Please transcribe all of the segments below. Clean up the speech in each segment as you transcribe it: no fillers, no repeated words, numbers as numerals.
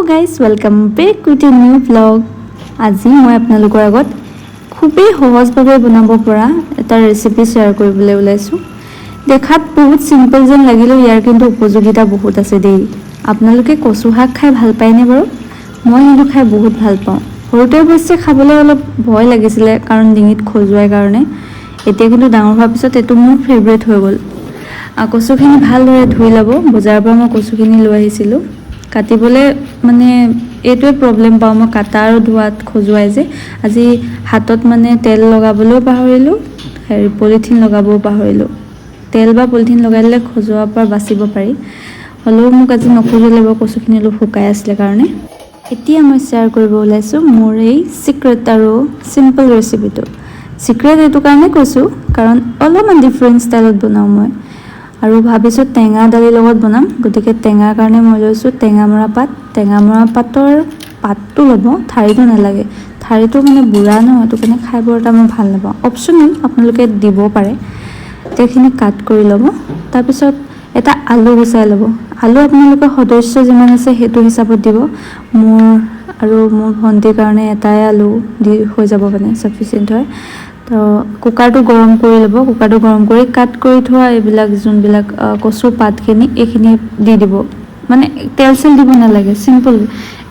Guys, welcome back with a new vlog. আজি মই আপোনালোকৰ আগত খুবেই সহজভাৱে বনাব পৰা এটা ৰেচিপি শ্বেয়াৰ কৰিবলৈ ওলাইছোঁ। দেখাত বহুত চিম্পল যেন লাগিলেও ইয়াৰ কিন্তু উপযোগিতা বহুত আছে দেই। আপোনালোকে কচু শাক খাই ভাল পায়নে বাৰু? মই কিন্তু খাই বহুত ভাল পাওঁ। সৰুতে অৱশ্যে খাবলৈ অলপ ভয় লাগিছিলে, কাৰণ ডিঙিত খজুৱাই কাৰণে। এতিয়া কিন্তু ডাঙৰ হোৱাৰ পিছত এইটো মোৰ ফেভৰেট হৈ গ'ল। কচুখিনি ভালদৰে ধুই ল'ব। বজাৰৰ পৰা মই কচুখিনি লৈ আহিছিলোঁ। কাটিবলৈ মানে এইটোৱে প্ৰব্লেম পাওঁ মই, কাটা আৰু ধোৱাত খজুৱাই যে। আজি হাতত মানে তেল লগাবলৈও পাহৰিলোঁ, হেৰি পলিথিন লগাবও পাহৰিলোঁ। তেল বা পলিথিন লগাই দিলে খজুৱাৰ পৰা বাচিব পাৰি। হ'লেও মোক আজি নখজুৱালে বাৰু, কচুখিনি অলপ শুকাই আছিলে কাৰণে। এতিয়া মই শ্বেয়াৰ কৰিব ওলাইছোঁ মোৰ এই চিক্ৰেট আৰু চিম্পল ৰেচিপিটো। চিক্ৰেট এইটো কাৰণে কৈছোঁ, কাৰণ অলপমান ডিফাৰেণ্ট ষ্টাইলত বনাওঁ মই। আৰু ভাবিছোঁ টেঙা দালিৰ লগত বনাম। গতিকে টেঙাৰ কাৰণে মই লৈছোঁ টেঙামৰা পাত। টেঙামৰা পাতৰ পাতটো ল'ব, ঠাৰিটো নালাগে। ঠাৰিটো মানে বুঢ়া ন, সেইটো কাৰণে খাই বৰ এটা মই ভাল নাপাওঁ। অপশ্যনেল, আপোনালোকে দিব পাৰে। এইখিনি কাট কৰি ল'ব। তাৰপিছত এটা আলু গুচাই ল'ব। আলু আপোনালোকৰ সদস্য যিমান আছে, সেইটো হিচাপত দিব। মোৰ আৰু মোৰ ভণ্টিৰ কাৰণে এটাই আলু দি হৈ যাব, মানে চাফিচিয়েণ্ট হয়। তো কুকাৰটো গৰম কৰি ল'ব। কুকাৰটো গৰম কৰি কাট কৰি থোৱা এইবিলাক যোনবিলাক কচু পাতখিনি, এইখিনি দি দিব। মানে তেল চেল দিব নালাগে, চিম্পল,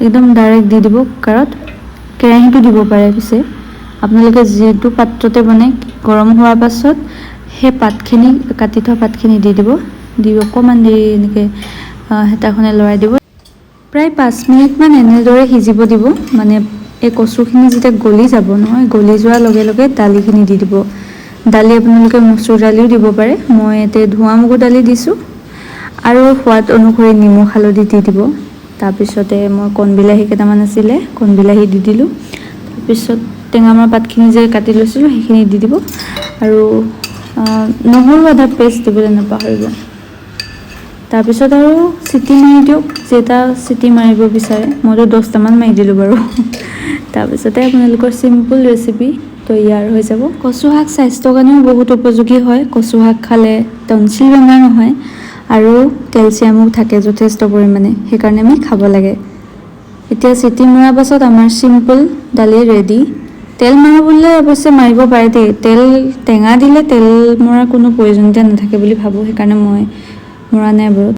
একদম ডাইৰেক্ট দি দিব কুকাৰত। কেৰাহীটো দিব পাৰে পিছে, আপোনালোকে যিটো পাত্ৰতে বনায়। গৰম হোৱাৰ পাছত সেই পাতখিনি, কাটি থোৱা পাতখিনি দি দিব। দি অকণমান দেৰি এনেকৈ হেতাখনে লৰাই দিব। প্ৰায় 5 মিনিটমান এনেদৰে সিজিব দিব। মানে এই কচুখিনি যেতিয়া গলি যাব নহয়, গলি যোৱাৰ লগে লগে দালিখিনি দি দিব। দালি আপোনালোকে মচুৰ দালিও দিব পাৰে। মই ইয়াতে ধোৱা মগু দালি দিছোঁ। আৰু সোৱাদ অনুসৰি নিমখ, হালধি দি দিব। তাৰপিছতে মই কণবিলাহী কেইটামান আছিলে, কণবিলাহী দি দিলোঁ। তাৰপিছত টেঙামৰা পাতখিনি যে কাটি লৈছিলোঁ, সেইখিনি দি দিব। আৰু নহৰু আদা পেষ্ট দিবলৈ নাপাহৰিব। তাৰপিছত আৰু চিটি মাৰি দিয়ক, যেইটা চিটি মাৰিব বিচাৰে। মইতো 10টামান মাৰি দিলোঁ বাৰু। তাৰপিছতে আপোনালোকৰ চিম্পল ৰেচিপি তৈয়াৰ হৈ যাব। কচু শাক স্বাস্থ্যৰ কাৰণেও বহুত উপযোগী হয়। কচু শাক খালে টনচিল বেমাৰ নহয় আৰু কেলছিয়ামো থাকে যথেষ্ট পৰিমাণে। সেইকাৰণে আমি খাব লাগে। এতিয়া চিটি মৰাৰ পাছত আমাৰ চিম্পল দালি ৰেডি। তেল মাৰোঁ বুলিলে অৱশ্যে মাৰিব পাৰে দেই। তেল টেঙা দিলে তেল মৰাৰ কোনো প্ৰয়োজনীয়তা নাথাকে বুলি ভাবোঁ, সেইকাৰণে মই মৰা নাই বাৰু।